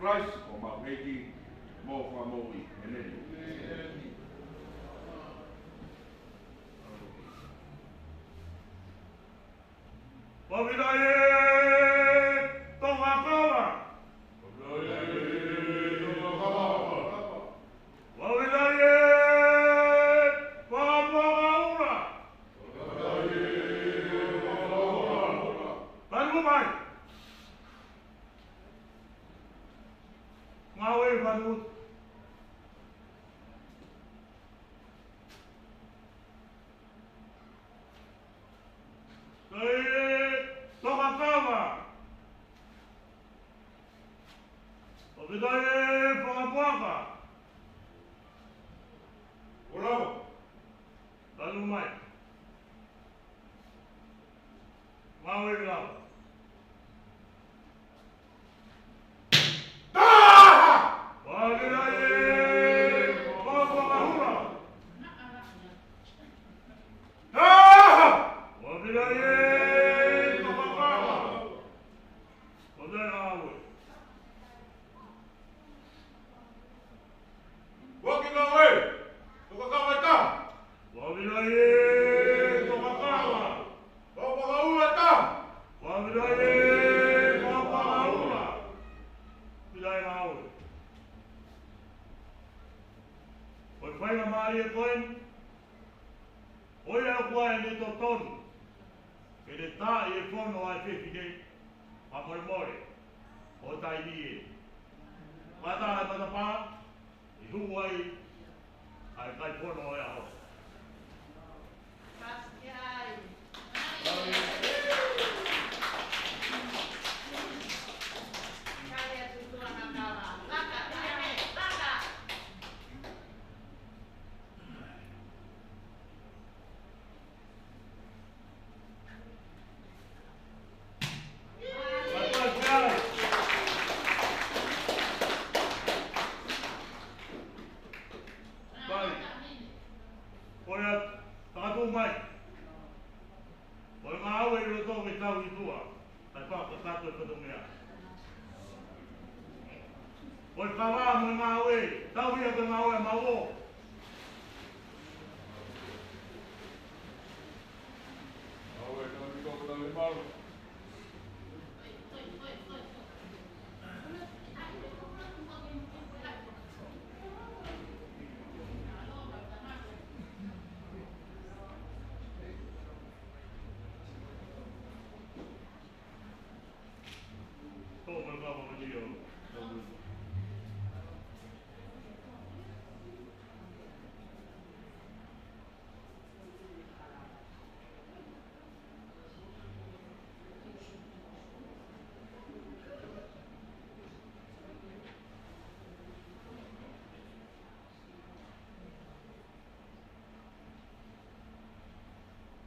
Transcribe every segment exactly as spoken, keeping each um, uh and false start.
Christ, ko homau ʻEiki mo e Fakamoʻui. ʻĒmeni. Vavinaʻi e tokakava. Vavinaʻi e fakapuaka ʻula. Talu mai. Ngāue ʻi he fale utu. Vavinaʻi e tokakava. Vavinaʻi e fakapuaka ʻula. Talu mai. Ngāue ʻi he fale utu. Taha! Vavinaʻi e fakapuaka ʻula. Taha! Vavinaʻi e tokakava. Vavinaʻi e ngāue. Foaki ngāue. Tokakava ʻe taha. Vavinaʻi e tokakava. Fakapuaka ʻula ʻe taha. Vavinaʻi e fakapuaka ʻula. Vavinaʻi e ngāue. Ko e faingamālie ko eni, ʻoku ʻi ai ʻa e totonu ke ne taaʻi e fono ʻa e fefine, fakamolemole, ʻo taimi ē. Mata e matapā, ʻi Hawaiʻi, ʻa e kai fono ʻo e ʻaho. Ko ia, takatuʻu mai. Ko e ngāue ʻi loto ke tau ʻi tuʻa. Kae fakakakato e fatongia. Ko e kava mo e ngāue, tau ia ke ngāue ʻa maua. Ngāue, ngāue, ngāue, ngāue.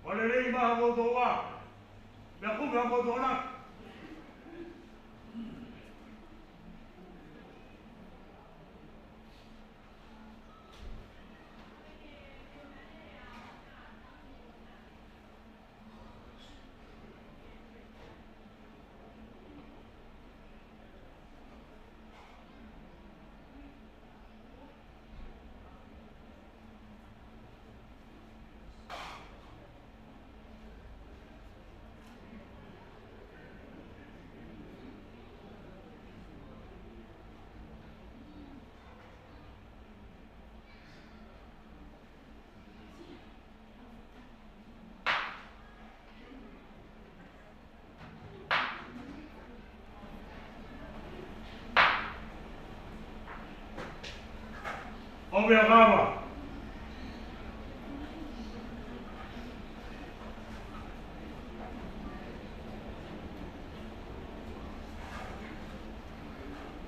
Fakalelei mai hoʻomou toʻa. Meʻa kumi hoʻomou toʻa na. ʻOku meʻa kava.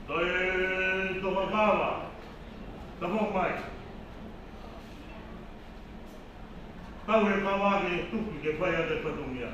Toe toka kava. Tafoki mai. Tau he kava ke tuki ke fai ʻa e fatongia.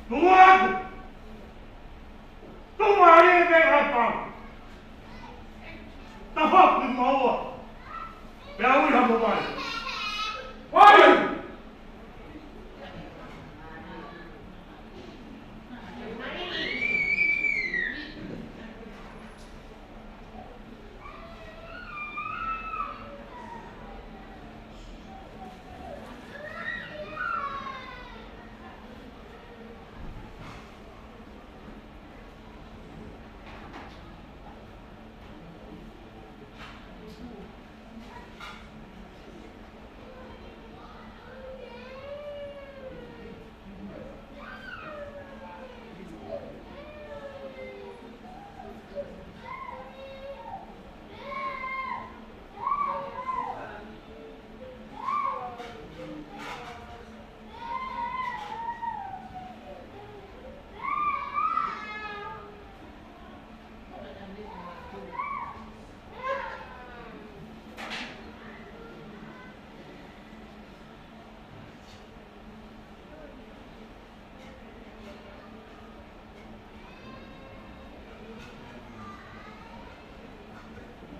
Tuʻu atu! Tuʻu mai e meʻa ʻe hapa! Tafoki mo ua! Pea ui ha mamahi! Oi!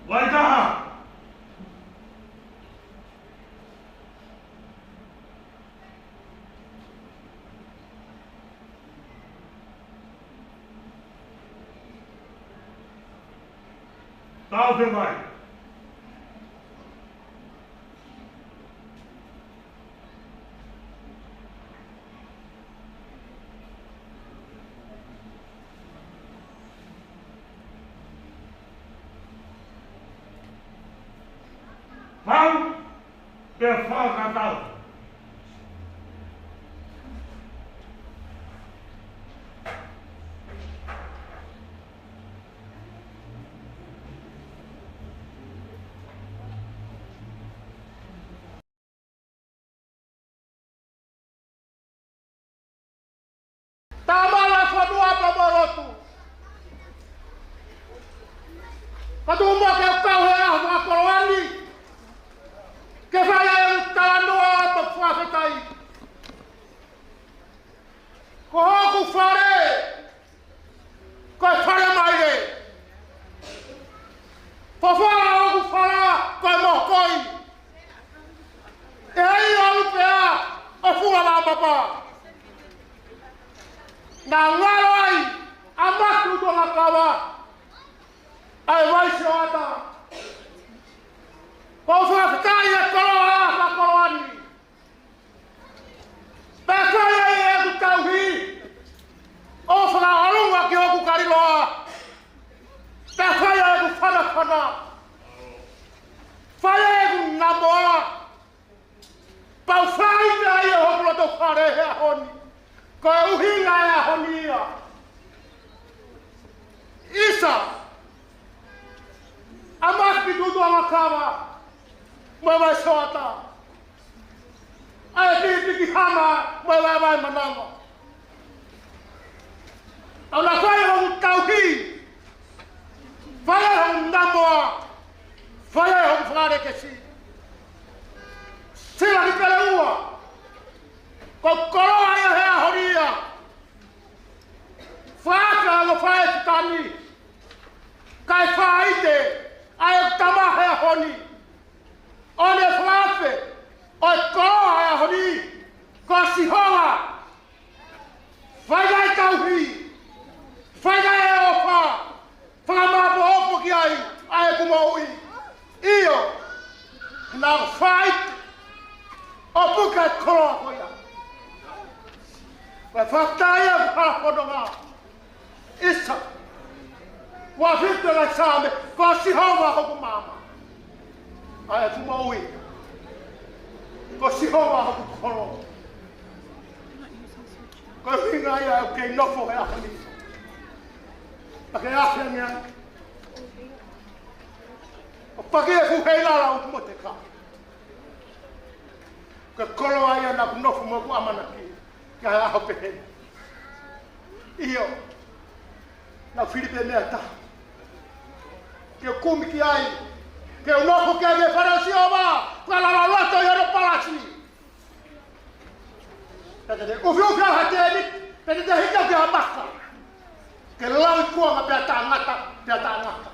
Vaitaha! Tau te mai. Pau, pea fakatau. Tama ʻa e fonua pea mo e lotu. Ka tuku muʻa ke u kau he ʻaho fakakoloa ni, ke fai ai ʻeku talanoa mo e fakafetaʻi. Ko hoku fale, ko e fale maile. Ko e fala hoku fala, ko e mokoi. ʻE ʻi ai ʻa e ʻalu pea ʻo fua ʻa e mapa. Naʻa ngalo ai ʻa Maki Tutuʻangakava, ʻa e Vaisioata. Ko e fakafetaʻi e koloa ʻa e fakakoloa ni. Pea fai ai ʻeku tauhi, ʻo fakaʻolunga ki hoku kaliloa. Pea fai ai ʻeku fanafana. Fai ai ʻeku namoa. Pea u faʻite ai ʻa hoku loto fale he ʻaho ni. Ko e ʻuhinga e ʻaho ni ia. ʻIsa, ʻa Maki Tutuʻangakava mo e Vaisioata, ʻa e Pikipikihama mo e Vaevaemanava. ʻOku ou fai hoku tauhi, fai hoku namoa, fai hoku fakalekesi. Sila ki pele ua, ko e koloa ia he ʻaho ni ia. Fakaafe ʻa e ongo faifekau ni, kae faʻite ʻa e tama he ʻaho ni. ʻO ne fakaafe ʻa e koloa he ʻaho ni, ko Sihova. Fai ai e tauhi, fai ai e ʻofa, fakamāopoopo ki ai ʻa ʻeku moʻui. ʻIo, naʻa ku faʻite ʻo puke ʻa e koloa ko ia. Pea fakataha ia ʻa e hala fononga. ʻIsa, Ua fitu e ngaahi Saame, ko Sihova hoku maama. ʻA e fuʻu moʻui. Ko Sihova hoku kolo. Ko e ʻuhinga ia ʻoku ou kei nofo he ʻaho ni. Pea ke ʻasi ange ai. ʻO paki e fuʻu heilala ʻo Mōteka. Ko e koloa ia naʻa ku nofo mo ʻeku ʻamanaki ki he ʻaho pehē ni. ʻIo, naʻa ku fili pē meʻa ʻe taha ke u kumi ki ai, ke u nofo ki he fale ʻo Sihova, ko e lava loto ʻi hono palasi. Pea te te ʻufiʻufi au ha tēniti, pea te te hiki au ki ha maka. Ke lau ʻi kuonga pea taʻengata, pea taʻengata.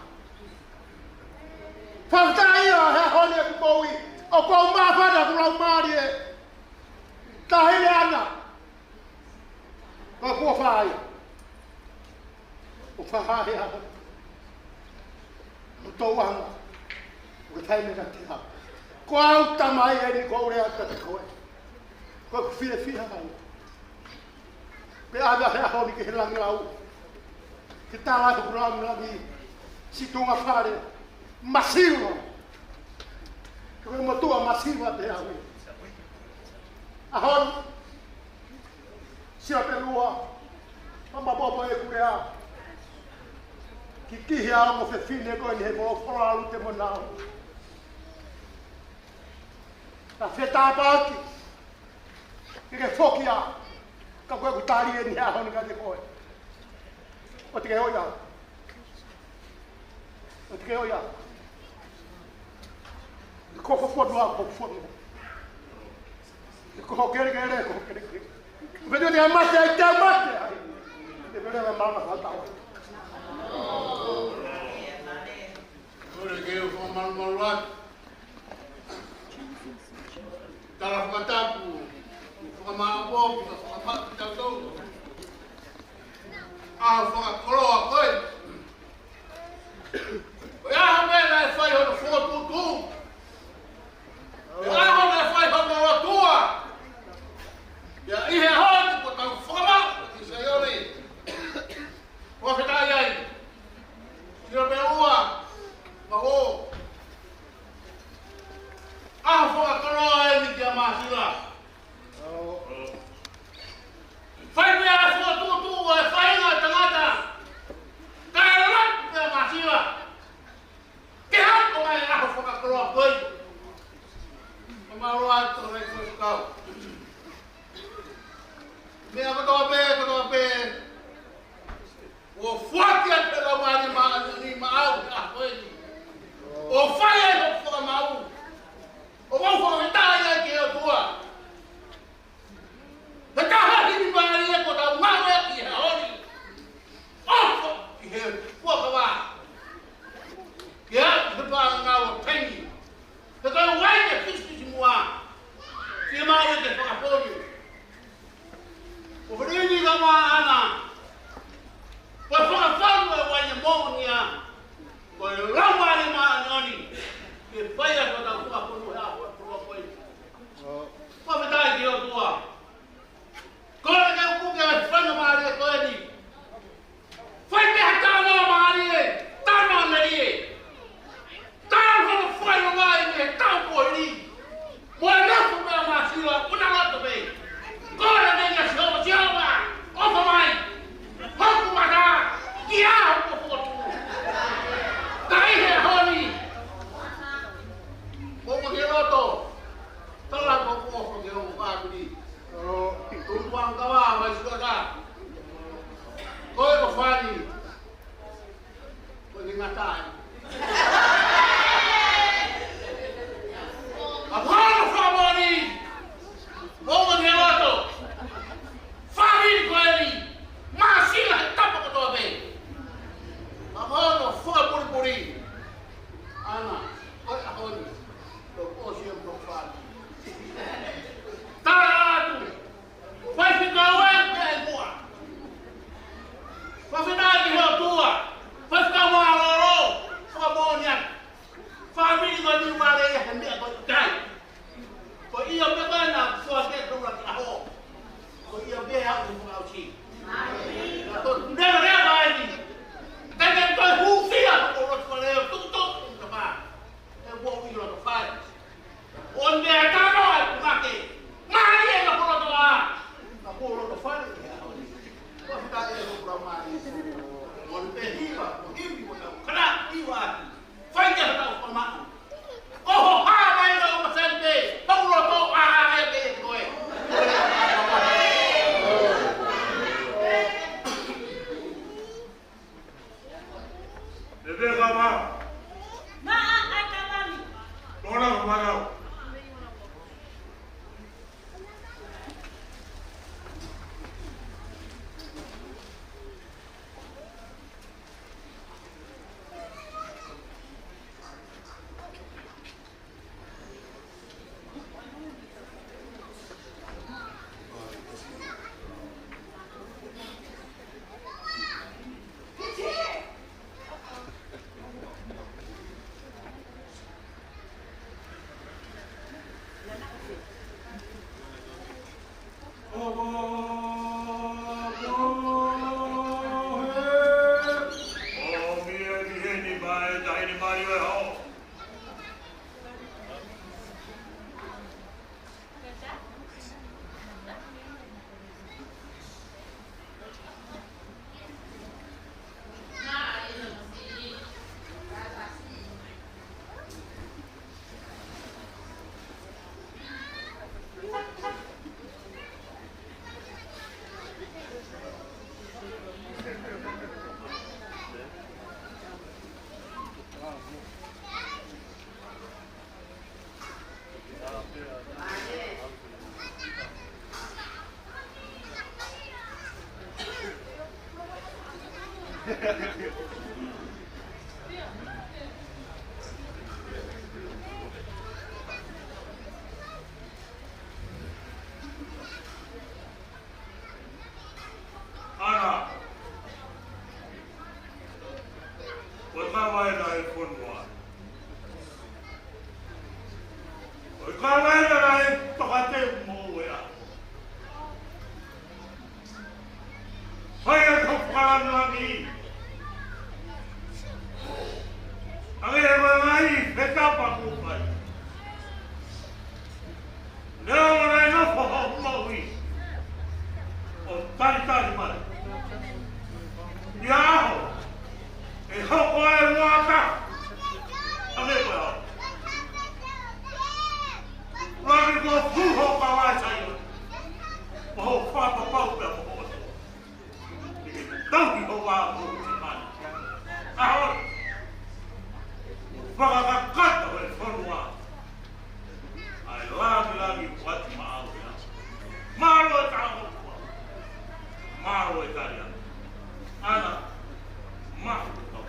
Fakafetaʻi ʻi he ʻaho ni ʻeku moʻui, ʻoku ou māfana ʻeku laumālie. Taʻahine Ana, ko e kuo fai. ʻO fai he ʻaho. ʻO tau anga. ʻO fai meʻa te hau. Ko au tamai eni ko ule ata te koe. Ko e fiefia ai. Pea ʻave he ʻaho ni ki he langilangi. Ke tala atu ku lau langi. Siʻi tuʻunga fale. Masiva. Ko e motuʻa masiva te au. ʻAho ni. Sila pē lua. Mama bobo e kulea. Kikihi ʻa e ongo fefine ko eni he mo folalu te mo nau. Ka fetāpaki. Ke ke foki ā. Ka ko ʻeku tali eni he ʻaho ni kiate koe. ʻOua te ke ʻoi au. ʻOua te ke ʻoi au. Ko ho fonu ā, ko ho fonu. Ko ho kelekele, ko ho kelekele. Pea te mate ai, te mate ai. Te pele na mana fatau. Kole ke u fakamalumalu atu. Tala fakatapu, fakamāʻopoʻopo, fakamāʻopoʻopo kitautolu. ʻAho fakakoloa ko ē. Ko e ʻaho meʻa naʻe fai hono fokotuʻutuʻu. Ko e ʻaho naʻe fai hono lotua. Pea ʻi he ʻaho ni kuo tau fakamaʻu ʻi Saione. Fakafetaʻi ai. Sila pē ua, ma o. ʻAho fakakoloa eni kia Māsila. Fai pē ʻa e fokotuʻutuʻu ʻo e faʻahinga ʻo e tangata. Kae lau pē ʻa Māsila. Ke hoko mai ʻaho fakakoloa ko ē. Fakamālō atu ʻa e faifekau. Meʻa kotoa pē, kotoa pē. ʻO foaki atu e Laumālie Māʻoniʻoni maʻau he ʻaho ni. ʻO fai ai hoku fakamaau. ʻO mau fakafetaʻi ai ki he ʻOtua. He taha himi mālie ko tau maʻu ʻi he ʻaho ni. ʻOfa ki he fuakava. Ke aʻu ki he fānau ʻo taimi. He ko e uaine fisikisi muʻa. Ke maʻu e ke fakafonu. Ko Filipi ka maʻana. Ko e fakafonu e uaine moʻonia. Ko e Laumālie Māʻoniʻoni. Ke fai ʻa e fakafonu ʻa e ʻaho ko ē. Fakafetaʻi ki he ʻOtua. Kole ke u puke ʻa e faingamālie ko eni. Fai pē ha talanoa mālie, talanoa melie. Tau hono fai o mai mei he tau ko eni. Mo e nofo pē ʻa Māsila, ʻuna loto pē. Kole ke ia Sihova, Sihova, ʻofa mai. Hoku mata, ki he ʻaho kuo fokotuʻu. Ka ʻi he ʻaho ni. Mo mo ke loto. Tala ko ko ko ke o ka pili. Ko tuʻutuʻu kava mai sika ka. Ko e ko fani. Ko e ngata ai. A ko e ko fani. Mo mo ke loto. Fani ko eni. Māsila he tapa kotoa pē. A ko e ko fakapulipuli. Ana, ko e ʻaho ni. Ko ko si o ko fani. Tala atu. Faifekau ē, meʻa ʻi muʻa. Fakafetaʻi ki he ʻOtua. Faifekau mālōlō. Fakamoʻoni atu. Fāmili ko eni mālōlō ia he meʻa ko ē ʻikai. Ko ia pē ko ena, ko e ke tau laki ʻaho. Ko ia pē au te fakaʻosi. Ko e lea lea mai ni. Kai ke toe hū Pepeka ma. Maʻa ai ka mami. Lona ka manau. ʻAna, ko e kava ena e fonua. Ko e kava ena e tokateu mo e ʻaho. Fai atu hoʻo fakalangilangi. Hangē ko e ngaahi fekapa kuo fai. Neongo naʻe nofo hoʻo moʻui ʻo talitali mai, ʻi ha ʻaho ʻe hoko ai e uata. Hangē ko e ʻaho ʻuluaki kuo fuhu hoʻo kava ʻi Saione, mo hoʻo fakapapau pea mo hoʻo ʻOtua. Tauhi hoʻo vā mo hoʻo usimani. ʻAho ni, fakakakato e fonua ʻa e langilangi kuo ʻoatu maʻau ia. Mālō e tāmokua. Mālō e taliangi. ʻAna, mālō e tau.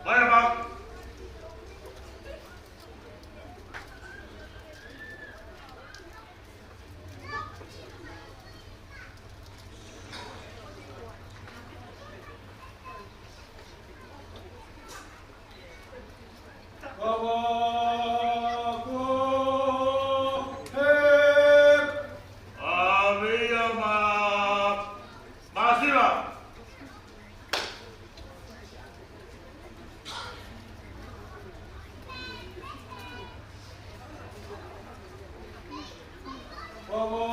Mai ā. Kava kuo hē. ʻAve ia mā Māsila. Kava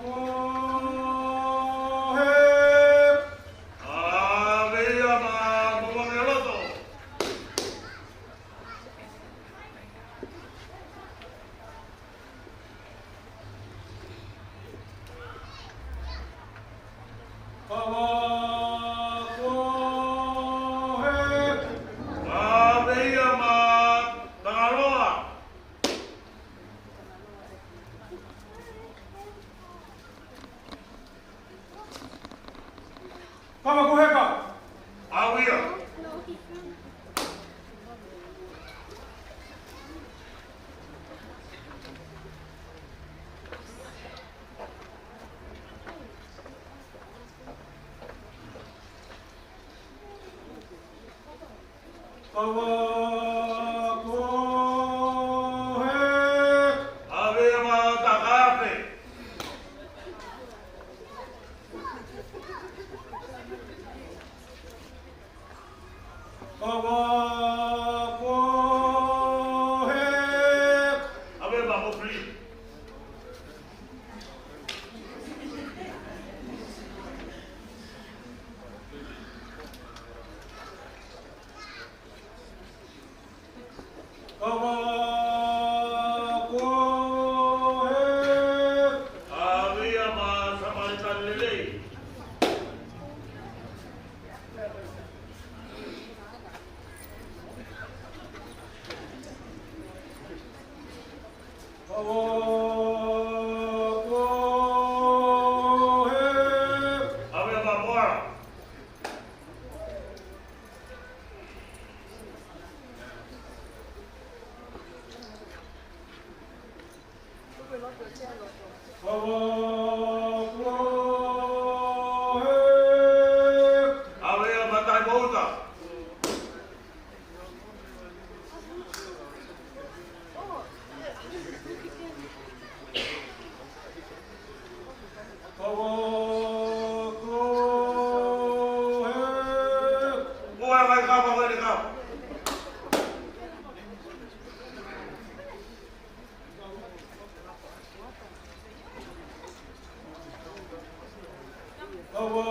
kuo hē. ʻAve ia mā Moangeloto. Kava kuo hē. ʻAve ia mā Tangaloa. Kava kuo hē. ʻAve ia. Kava kuo hē. ʻAve ia mā Takafe. Kava kuo hē. ʻAve ia mā Mofili. Kava kuo hē. ʻAve ia mā Samalitani Lelei. Kava kuo hē. ʻAve ia mā Moala. Kava kuo hē. ʻAve ia mā Tahi Mouta. Kava kuo hē. Ko e ngaahi kava ko eni ka. Kava.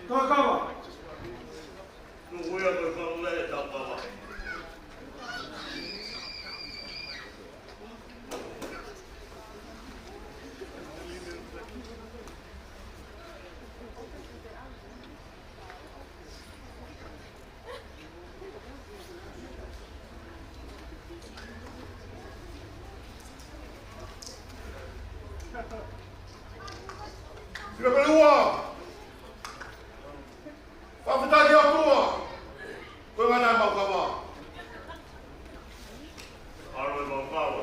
Ko e kava. Nuku ia ko e kava e tau kava. Sila pē ua. Fakafetaʻi ki he ʻOtua. Ko e ngata e mau kava. Mālō e mau kava.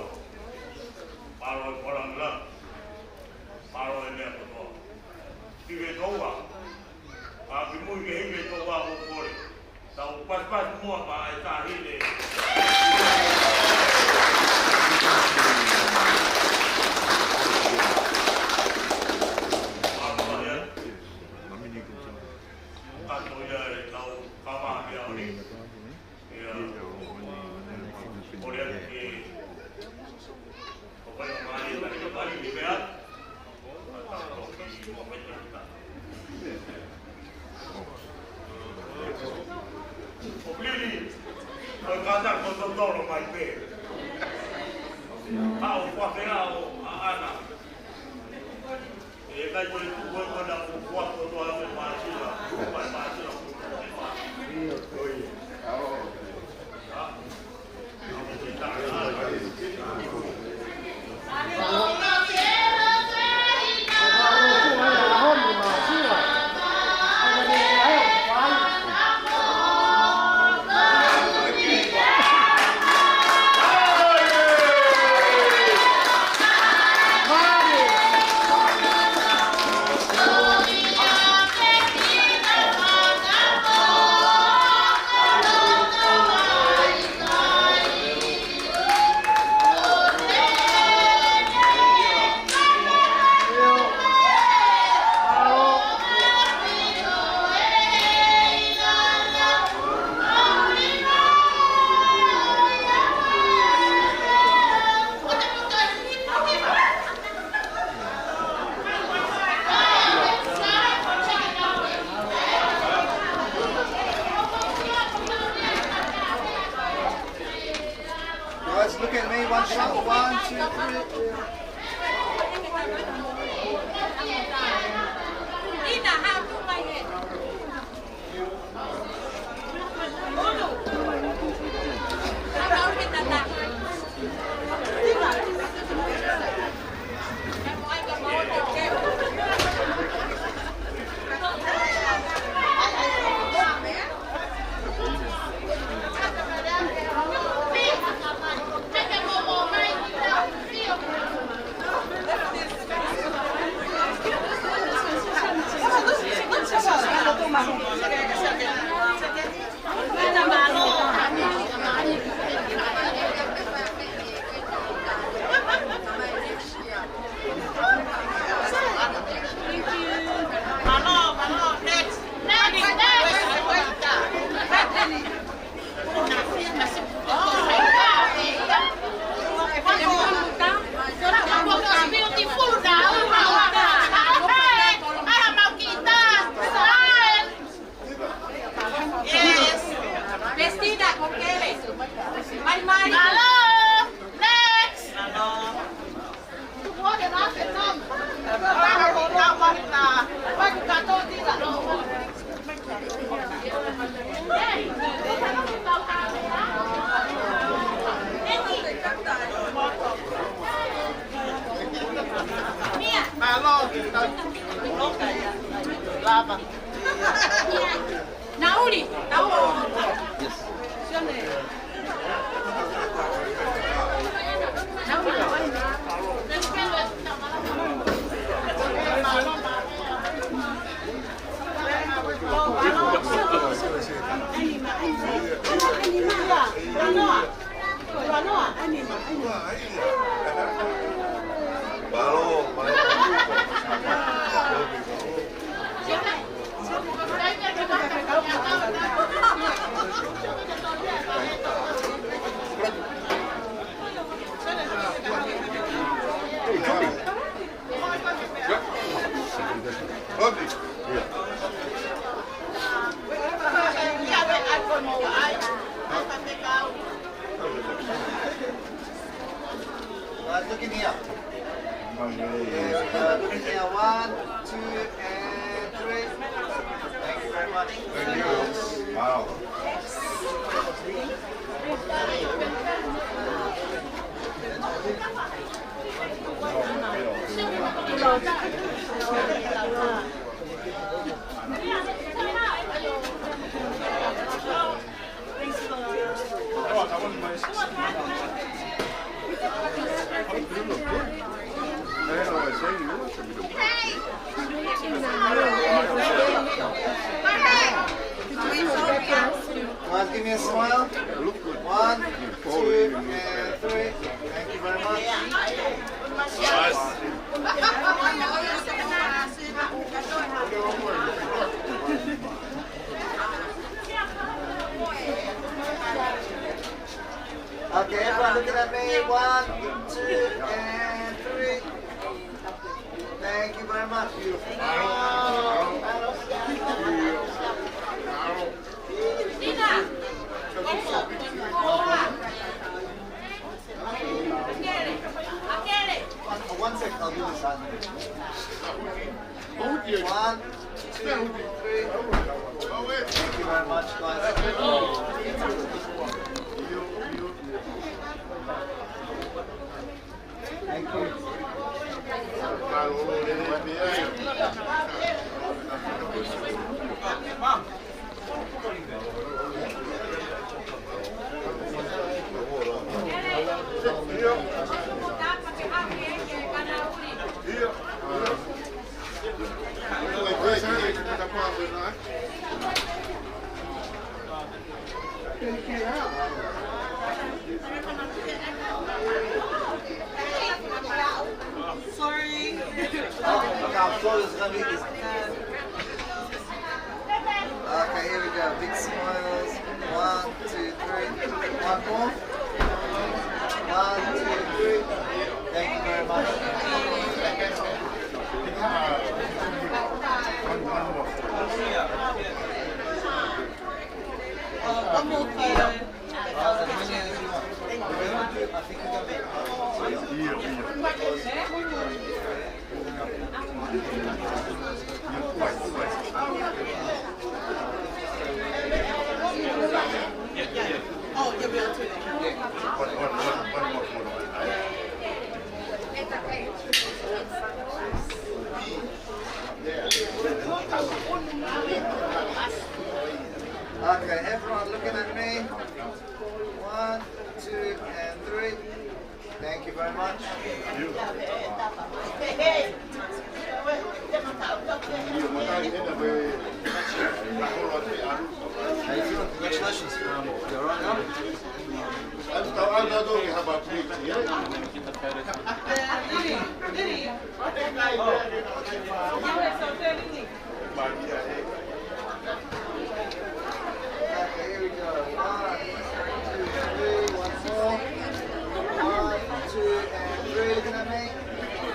Mālō e fakalāngilangi. Mālō e meʻa kotoa. Ki he toua. Ka ki mui ke hiki e toua ko kole. Tau paspas muʻa pea ʻai tahi le. Mālō e. Kato ia e kau kava ia ʻo ni. Ia, ʻo lea ke, ʻo kai mai ia, kai mai ia. ʻO pili, ʻo kata ko totolo mai pē. Ka ʻo kuafea ʻo ʻaʻana. ʻE kai ko e tuku e kona ʻo kuakotoa ʻa e Māsila, ko e Māsila. ʻIo, ko ia. ʻA? ʻA, ko e taha. One, two, three. Yes. Vestida con pieles. Mai, mai. Mālō. Next. Mālō. Lava. Nauli, tau. Uh, look in here. Yes, uh, look in here. One, two, and three. Thank you very much. Thank you. Wow. Guys, give me a smile. One, two, and three. Thank you very much. Okay, everyone looking at me. One, two, and three. Thank you very much. Beautiful. One, one sec, I'll do this. One, two, three. Thank you very much, guys. Thank you. Sorry. Oh, look how full it's gonna be. Okay, here we go. Big smiles. One, two, three. One more. One, two, three. Thank you very much. Uh, one more photo. Uh, as many as you want. We're gonna do, I think we're gonna do Okay, everyone looking at me. One, two, and three. Thank you very much. How you doing? Congratulations. Um, you're on. Okay, here we go. One, two, three, once more. One, two, and three. Looking at me.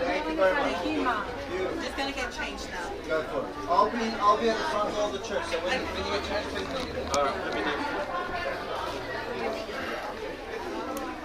Thank you very much. Thank you, Mark. You. Just gonna get changed now. Go for it. I'll be, I'll be at the front door of the church, so when, when you get changed, please meet me there.